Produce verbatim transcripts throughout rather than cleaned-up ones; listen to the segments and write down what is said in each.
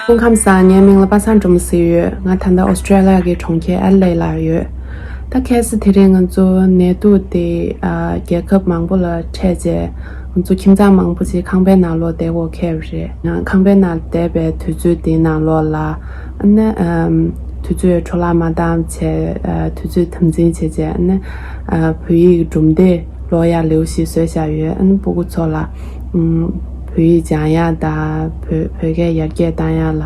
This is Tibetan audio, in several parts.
སྐུ་ཁམས་བཟང་། ངའི་མིང་ལ་པ་སངས་སྒྲོལ་མ་ཟེར་ཡོད། ང་ད་ལྟ་ཨོ་སི་ཀྲེ་ལི་ཡ་གི་གྲོང་ཁྱེར་ཨེ་ལེ་ལ་ཡོད། ད་ཁ་སང་དེ་རིང་ང་ཚོ་ནད་དུག་དེ་ཨ་རྒྱལ་ཁབ་མང་པོ་ལ་འཕྲད་རྗེས་ང་ཚོ་ཁྱིམ་ཚང་མང་པོ་ཞིག་ཁང་པའི་ནང་ལོགས་བསྡད་དགོས་ཁེལ་བ་རེད། ཡང་ཁང་པའི་ནང་བསྡད་པའི་དུས་ཚོད་དེའི་ནང་ལོགས་ལ་ཨ་ནི་ཨམ་དུས་ཚོད་འཕྲོ་བརླག་མ་བཏང་བྱས་ཨ་དུས་ཚོད་དམ་འཛིན་བྱས་རྗེས་ཨ་ནི་ཨ་བོད་ཡིག་སྒྲུང་དེབ་ཀློག་ཡག་ལེའུ་ཞིག་བཟོས་བཞག་ཡོད། ཨ་ནི་སྤུ་གུ་ཚོ་ལ་ཨམ་བོད་ཡིག་སྦྱང་ཡག་དང་བོད་བོད་སྐད་ཡར་རྒྱས་བཏང་ཡག་ལ་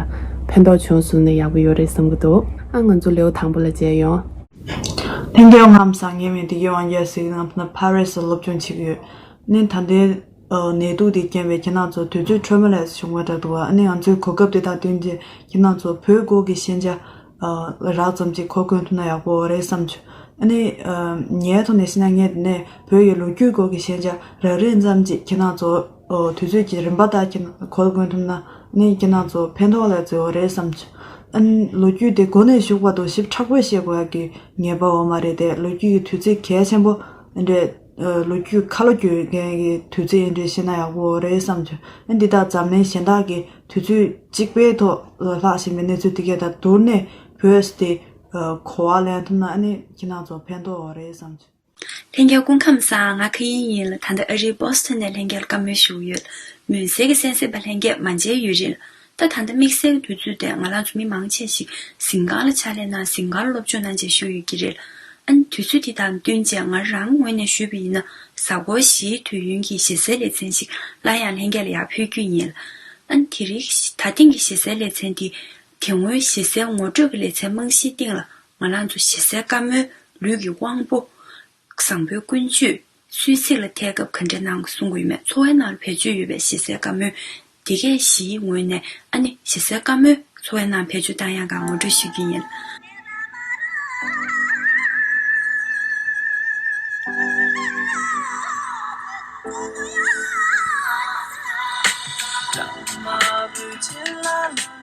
ཕན་ཐོགས་བྱུང་སོང་ན་ཡག་པོ་ཡོད་རེད་བསམ་གྱི་འདུག་ཨ་ང་ཚོ་ལེའུ་དང་པོ་ལ་མཇལ་ཡོང་། ལྷན་རྒྱས་ཁམས་བཟང་། ངའི་མིང་བདེ་སྐྱིད་དབང་རྒྱལ་ཟེར་གྱི་ཡིན། ང་ད་ལྟ་ཕ་རི་སི་ལ་སློབ་སྦྱོང་བྱེད་ཀྱི་ཡོད། ནི་ད་ལྟའི་ཨ་ནད་དུག་དེའི་རྐྱེན་པས་ཁྱེད་རང་ཚོ་དུས་ཚོད་འཕྲོ་མ་ལས་བྱུང་བ་འདྲ་འདུག་ཨ་ནི་ང་ཚོའི་གོ་སྐབས་དེ་དང་བསྟུན་རྗེས་ཁྱེད་རང་ཚོ་བོད་སྐོར་གྱི་ཤེས་བྱ་ཨ་རགས་ཙམ་ཅིག་གོ་གོན་ཐུབ་ན་ཡག་པོ་རེད་བསམ་བྱུང་། ཨ་ནི་ཨ་ངའི་ཐོག་ནས་བཤད་ན་ངས་དེ་ནས་བོད་ཀྱི་ལོ་རྒྱུས་སྐོར་གྱི་ཤེས་བྱ་རགས་རིམ་ཙམ་ཅིག་ཁྱེད་རང་ཚོ་ཨ་དུས་ཚོད་ཀྱི་རིམ་པ་ལྟར་ཁྱེད་རང་གོ་གོན་ཐུབ་ན་ཨ་ནི་ཁྱེད་རང་ཚོ་ཕན་ཐོགས་ལ་བརྩི་བ་རེད་བསམ་བྱུང་། ཨ་ནི་ལོ་རྒྱུས་དེ་འགོ་ནས་མཇུག་བར་དུ་ཞིབ་ཕྲ་པོ་ཤེས་དགོས་ཡག་གི་ངེས་པ་ཡོད་མ་རེད་དེ། ལོ་རྒྱུས་ཀྱི་དུས་ཚིགས་གལ་ཆེན་པོ་འདྲ་ཨ་ལོ་རྒྱུས་ཁ་ལོ་སྒྱུར་མཁན་གྱི་དུས་ཚིགས་འདྲ་ཤེས་ན་ཡག་པོ་རེད་བསམ་བྱུང་། ཨ་ནི་འདི་དག་འཛམ་གླིང་གཞན་དག་གི་དུས་ཚོད་གཅིག་པའི་ཐོག་ལ་ལྷག་བཞིན་པའི་གནས་ཚུལ་དེ་གས་དང་བསྡུར་ནས་བོད་དེ་ཨ་གོ་བ་ལེན་ཐུབ་ན་ཨ་ནི་ཁྱེད་རང་ཚོ་ཕན་ཐོགས་ཡོད་རེད་བསམ་བྱུང་། ལྷན་རྒྱས་སྐུ་ཁམས་བཟང་། ང་མཁའ་དབྱིངས་ཡིན་ལ། ད་ལྟ་ཨ་རིའི་བྷོ་སི་ཊོན་ནས་ལྷན་རྒྱས་ལ་བཀའ་མོལ་ཞུ་གི་ཡོད། མུན་སེལ་གྱི་གསན་གཟིགས་པ་ལྷན་རྒྱས་མ་མཇལ་ཡུན་རིང་། ད་ད་ལྟ་དམིགས་བསལ་གྱི་དུས་ཚོད་དེ་ང་རང་ཚོ་མི་མང་ཆེ་ཞིག་གཟིམ་ཁང་ལ་ཕྱག་ལས་གནང་། གཟིམ་ཁང་ལ་སློབ་སྦྱོང་གནང་བྱས་བཞུགས་ཡོད་ཀྱི་རེད། ཨ་ནི་དུས་ཚོད་དེ་དང་བསྟུན་བྱས་ང་རང་ངོས་ནས་ཞུས་པ་ཡིན་ན། གཟའ་འཁོར་བཞིའི་དུས་ཡུན་གྱི་ཞི་གསོའི་ལེ་ཚན་ཞིག་སླར་ཡང་ལྷན་རྒྱས་ལ་ཡར་ཕུལ་རྒྱུ་ཡིན། ཨ་ནི་དེ་རིང་ད་ཐེངས་ཀྱི་ཞི་གསོའི་ལེ་ཚན་འདི་དེ་སྔོན་ཞི་གསོའི་ངོ་སྤྲོད་ཀྱི་ལེ་ཚན་རྨང་གཞིའི་སྟེང་ལ་ང་རང་ཚོ་ཞི་གསོའི་བཀའ་མོལ། ལུས་ཀྱི་དབང་པོ། བཟང་པོའི་ཀུན་སྤྱོད། གསོལ་ཚིགས་ལ་ཐད་སྐབས་ག་འདྲ་གནང་དགོས་གསུང་གི་ཡོད་མེད། འཚོ་བའི་ནང་ལ་བེད་སྤྱོད་ཡོད་པའི་ཞི་གསོའི་བཀའ་མོལ་འདི་གས་བཞིའི་ངོས་ནས། ཨ་ནི་ཞི་གསོའི་བཀའ་མོལ་འཚོ་བའི་ནང་བེད་སྤྱོད་བཏང་ཡག་ག་ངོ་སྤྲོད་ཞུ་གི་ཡིན།